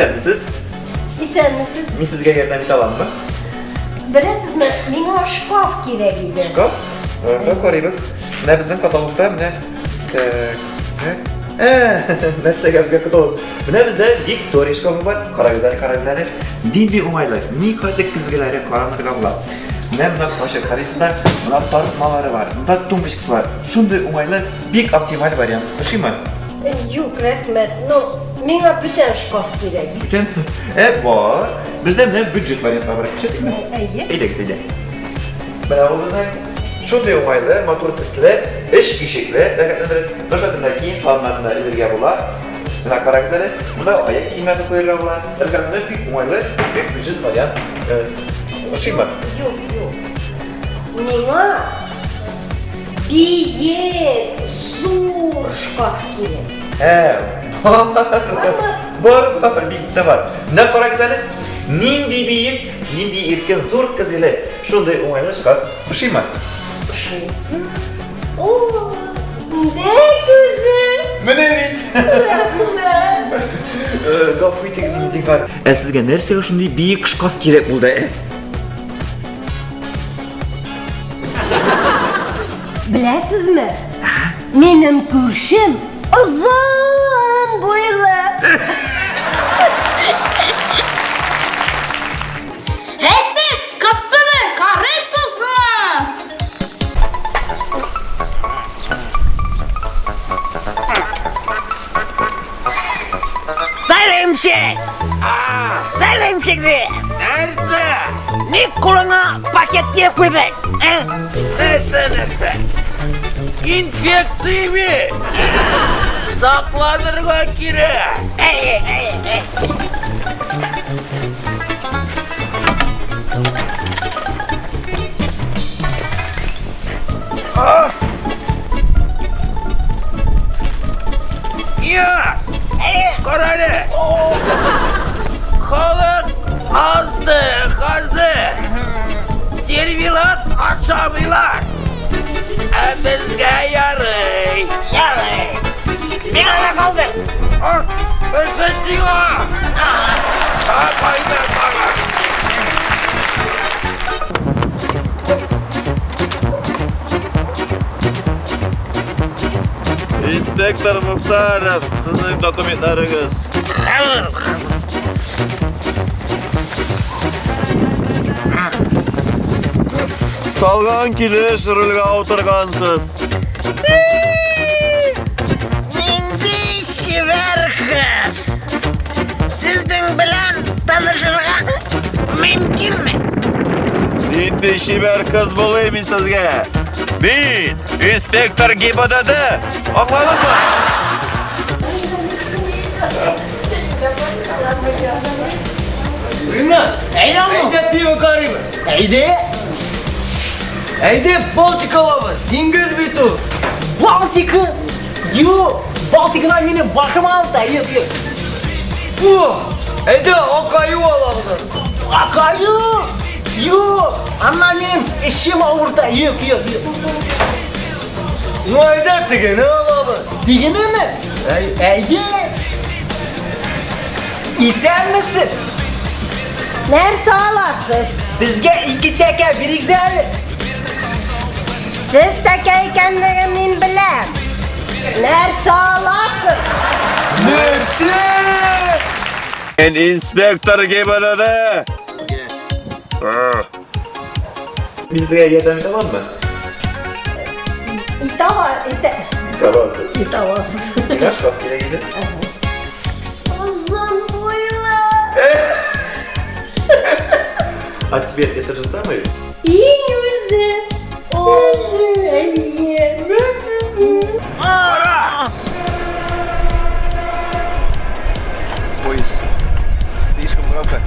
Исәнмесез. Исәнмесез. Мин сезгә ярдәм итә аламмы? Беләсезме, миңа шкаф кирәк иде. Шкаф? Ага, карыйбыз. Менә безнең каталогта менә так. Нәрсәгә безгә каталог? Менә бездә Виктория шкафы бар. Карагыз әле, карагыз әле. Нинди уңайлы, никадәр көзгеләре каранырга була. Менә монда ачык карыйсыз да, монда тартмалары бар, монда тумбочкасы бар. Шундый уңайлы, бик оптималь вариант. Ошыймы? Юк, рәхмәт. Ну, миңа бүтән шкаф кирәк. Бүтән? Ә, бар. Бездә менә бюджет вариантлары бар. Күрсәтимме? Әйе. Әйдәгез, әйдә. Менә ул безнең шундый уңайлы, матур төсле, өч ишекле, рәхәтләндереп, башка кием салымнарын да элергә була. Менә карагыз әле, монда аяк киемнәрне куярга була. Рәхәтләндереп, бик уңайлы, бик бюджет вариант. Ошыймы? Юк, юк. Миңа биек, зур шкаф кирәк. Ә, бар, бар, бар, бик тә бар. Менә карагыз әле, нинди биек, нинди иркен, зур көзгеле, шундый уңайлы шкаф. Ошыймы? Ошый. О, нәкъ үзе. Менә бит. Рәхмәт. Гафу итегез, зинһар. Ә сезгә нәрсәгә шундый биек шкаф кирәк булды, ә? Беләсезме? Минем күршем озын буйлы. Ә сез костюмы карыйсызмы? Сәлимчик! Сәлимчик ди! Нәрсә? Ник кулыңа пакет киеп куйдың? Ә? Нәрсә, нәрсә? Инфекция бит! Сакланырга кирәк! Әй, әй, әй. Нияз! Кара әле! Халык азды, азды! Сервилат ашамыйлар! Ә безгә ярый! Ярый. Миңа да калды. Берсе сиңа! Кайда тагын? Инспектор Мухтаров, сезнең документларыгыз. Салган килеш рульгә утыргансыз. Нинди чибәр кыз! Сезнең белән танышырга мөмкинме? Нинди чибәр кыз булыйм мин сезгә? Мин инспектор ГИБДД! Аңладыңмы? Ринат, Әйдә, әйдә пиво карыйбыз. Әйдә. Әйдә Балтика алабыз. Диңгез бит ул. Балтика? Юк, Балтикадан минем башым авырта. Юк, юк. О, әйдә Акаю алабыз. Акаю? Юк, аннан минем эчем авырта. Юк, юк, юк. Ну әйдә тегене алабыз. Дигенеме? Әй. Әйдә. Исәнмесез? Нәрсә аласыз? Безгә ике тәкә бирегез әле. Сез тәкә икәнлеген мин беләм. Нәрсә аласыз? Нәрсә? Мин инспектор ГИБДД! Мин сезгә ярдәм итә аламмы? Итә ала, итә. Итә аласыз. Итә аласыз. Миңа шкаф кирәк иде. Озын буйлы. А тебе это же самый? Иң үзе. Ой, әйе. Поезд. Слишком громко.